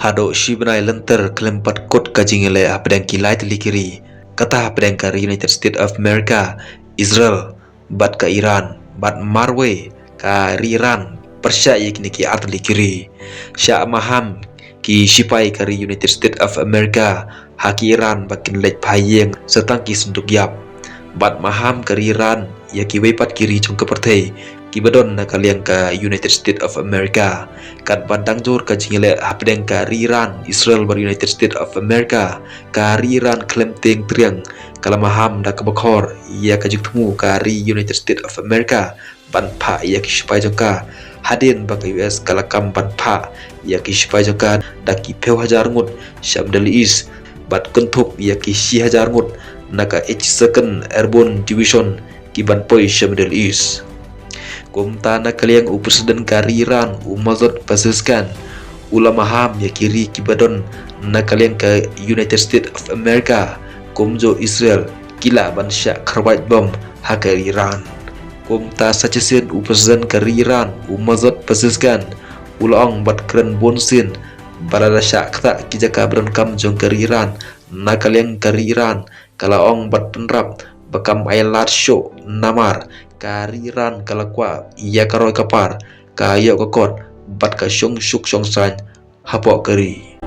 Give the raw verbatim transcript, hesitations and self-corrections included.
Haduh shi bnai lynter khlem pat kut ka jingïaleh hapdeng ki lai tylli ki ri, kata hapdeng ka ri United States of America, Israel bad ka Iran, bad marwei ka ri Iran pyrshah ïa kine ki ar tylli ki ri. Shah maham ki shipai ka ri United States of America ha ki Iran ba kin leit phai ïeng sa tang ki synduk ïap. Bad maham ka ri Iran ïa kiwei pat ki ri jong ka pyrthei kiba don na ka liang ka United States of America. Katba dang jur ka jingïaleh hapdeng ka ri Iran, Israel bad United States of America, ka ri Iran khlem tieng triang ka la maham da kaba khor ïa ka jingthmu ka ri United States of America ban phah ïa ki shipai jong ka, hadien ba ka U S ka la kam ban phah ïa ki shipai jong ka da ki phew hajar ngut sha Middle East bad kynthup ïa ki shi hajar ngut na ka H Second Airborne Division ki ban poi sha Middle East. Kumta na ka liang u President ka ri Iran, u Masoud Pezeshkian, u la maham ïa ki ri kiba don na ka liang ka United States of America, kumjuh Israel, ki lah ban shah kharwait bom ha ka ri Iran. Kumta sa shisien u President ka ri Iran, u Masoud Pezeshkian, u la ong bad kren bunsien ba lada shah ktah ki jaka ba donkam jong ka ri Iran na ka liang ka ri Iran, ka la ong bad pynrap ba kam ai lad shuh namar ka ri Iran ka la kwah ïa ka roi ka par, ka ïoh ka kot bad ka shong suk shong saiñ hapoh ka ri.